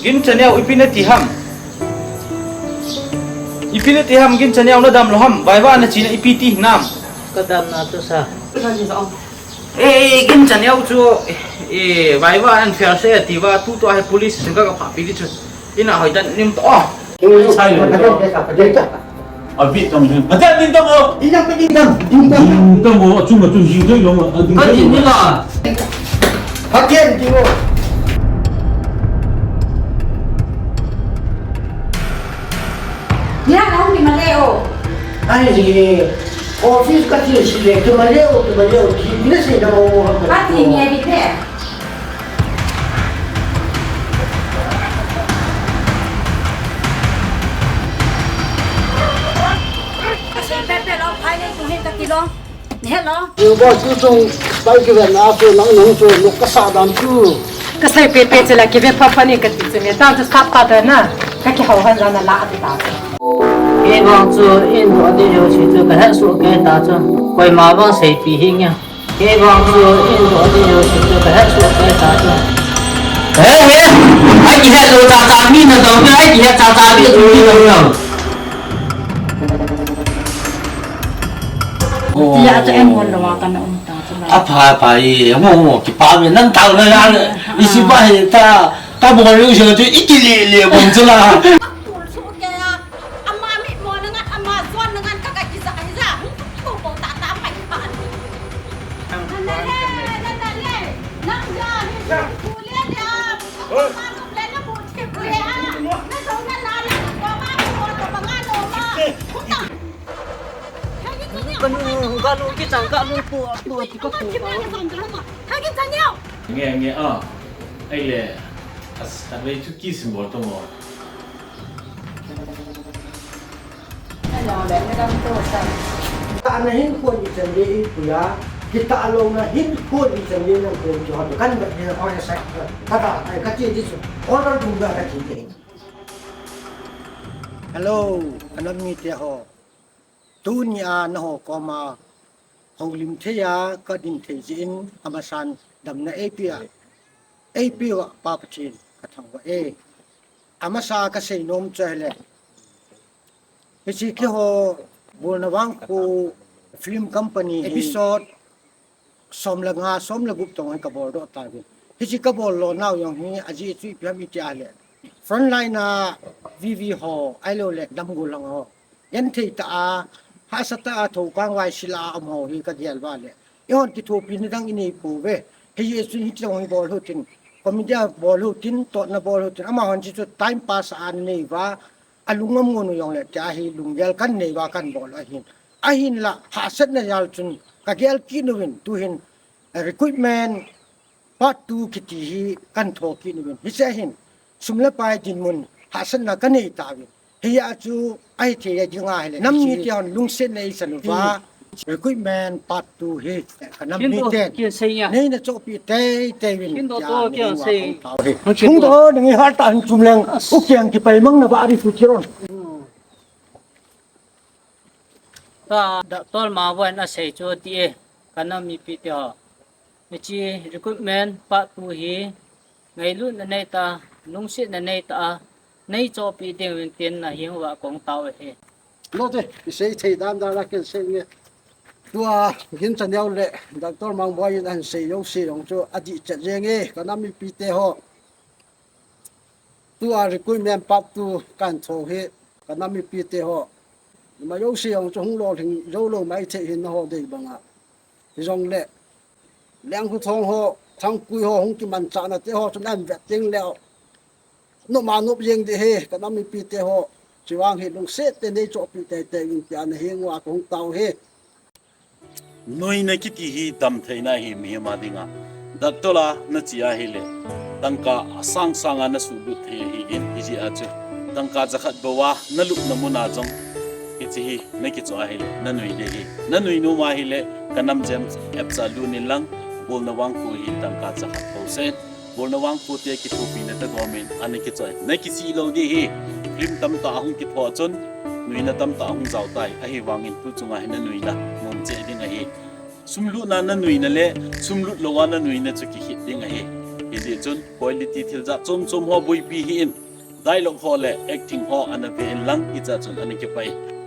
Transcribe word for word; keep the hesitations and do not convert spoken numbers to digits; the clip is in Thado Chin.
Ginchaneo, ipi nati ham? Ipi nati ham, Ginchaneo, nadam lou ham? Vaiva nachena ipi ti hinam? Kadam na tu sa. Eh, Ginchaneo chu, eh, vaiva an fair se ati va, tutua hi police station ka kaphapi di chu. Ina hoitan nim to. Abi tong ding. Pathian ding tong o. Ding tong, ding tong, ding tong. Ding tong o, achung, achung, ding tong o. Ka ding ni la. Pathian ding o. Ni ha nong ni ma le o. Ai, office ka ti si le, tu ma le o, tu ma le o, ki ni se na o. Ka ti ni abi le. Ka sei pepe lou, phai nei tung hin kati lou. Hello. Yo, boss, tu chung pai kiven a chu nang nung chu luk kasa dam chu. Ka sei pepe chu la kive pha pha ni kati chu ni ta chu sap ta ta na. Ka kihou han la na la ati ta chu. Kei vang chu in doh ding jouse chu kahet soh kei ta chu. Koima vang seipi hih nge. Kei vang chu in doh ding jouse chu kahet soh kei ta chu. He, he. Ai kihet lou cha cha mi nadong, ai kihet cha cha mi nadong. Tia cha en hon lou a kana um ta chu la. Apha, apha, i, mo, mo, kipah me, nang tao na ya, i si pa he ta, ka bol lou se tu, i kile le bom chu la. Ama mi mo na ngan, ama zon na ngan ka ka kisa ka hisa. Hung tu tu ko ta ta pa hi pa. Na na le, na na le. Nang ja ni ku le le. Ma no le na bu ti ku le a. Na so na na le. Ko ma ko ko ba nga no ma. Ku ta. Ka nu, ka nu ki chang ka nu pu, pu ti ka pu. Ka ki chang ni. Nge nge a. Ai le. As ka le chu ki symbol to mo. Tah na hin khon i chan le i puya, kitah lou na hin khon i chan le nang khon chu ha kan ba ne o ya sa. Ka ta ai ka ti di chu. Order dum da ka ti di. Hello, ka nam mite ho. Tunia na ho koma houlim thei a ka ding thei jeh in amasan damna eipe a. Eipe uva Pa Pathen ka thangvah e. Amasa ka seinom chu ahile, hiche keiho Bolna Vangkho Film Company episode som le nga, som le gup tong hi ka boldoh tauvin. Hiche ka bol lo nau jong hi ajeh chu ipi ham iti ahile, frontline a V V ho, ahilou le damgol lang ho. Genthei tah a, hahsa tah a, thokang vaisila a um ho hi ka gel uva le. Eihon kithopina dang i nei pouve. Hijeh chun hiche jong hi bol hitin, comedy a bol hitin, totna bol hitin, amahon hiche chu time pass a nei uva, alung amun u jong le, tia hi lunggel kan nei uva kan bol ahin. Ahinla, hahsatna jal chun, ka gel kit uvin, tuhin, recruitment, Part two kiti hi kan tho kit uvin. Hiche hin, sum le pai dinmun, hahsatna ka nei tauvin. Hia chu, ahithei a dinga hile. Nam mite hon lungsetna i chan uva. Recruitment part two hi, ka nam miten neina chohpeh teitei uvin. Hung doh nang hi hal tah in chom leng, u keng kipai mang na ba ri su chiron. Tua, Doctor Mangboiyin asei chu ti e, ka nam mipite ho. Hiche recruitment part two hi, ngailutna neitah a, lungsetna neitah a, nei chohpeh ding uvin tin na hing uva kong tao ahi. Lo te, i sei thei dan dan a ken sei nge. Tua, Ginchaneo le, Doctor Mangboiyin ahin sei jouse jong chu adih chet jeng e, ka nam mipite ho. Tua recruitment part two kan tho hi, ka nam mipite ho. Ima jouse jong chu hung lolhing jou lou mai thei hin na ho dei banga. Hijongle, Lengkhuthong ho, Thangpui ho, hung kimanchahna te ho, chun an vet ding leu. Nop ma nop jeng ding hi, ka nam mipite ho. Chuvang hi lungset tah in nei chohpeh teitei uvin tia na hing uva ka hung tao hi. Nuina kiti hi damtheina ahi mihem a dinga. Doctor a na che ahile, tangka asang sanga na suhlut thei ahin, hijeh a chu tangka jakhat bou a na lupna mun a jong hiche hi na kichoh ahile, na nui ding ahi. Na nui nom ahile, ka nam Gems app cha lut in lang, Bolna Vangkho hi tangka jakhat bou seh in. Bolna Vangkho te kithopina tah gomin, ana kichoh in. Na kisih lou ding ahi, film tamtah ahung kithoh chun, nuina tamtah ahung jao tai, ahivangin tu chunga hi na nuina mun cheh ding ahi. Sum lutna na nuina le, sum lut louva na nuina chu kikhit ding ahi. Hijeh chun quality thil jat chom chom ho boipi hih in, dialogue ho le acting ho ana ve in lang, hiche a chun ana kipah e.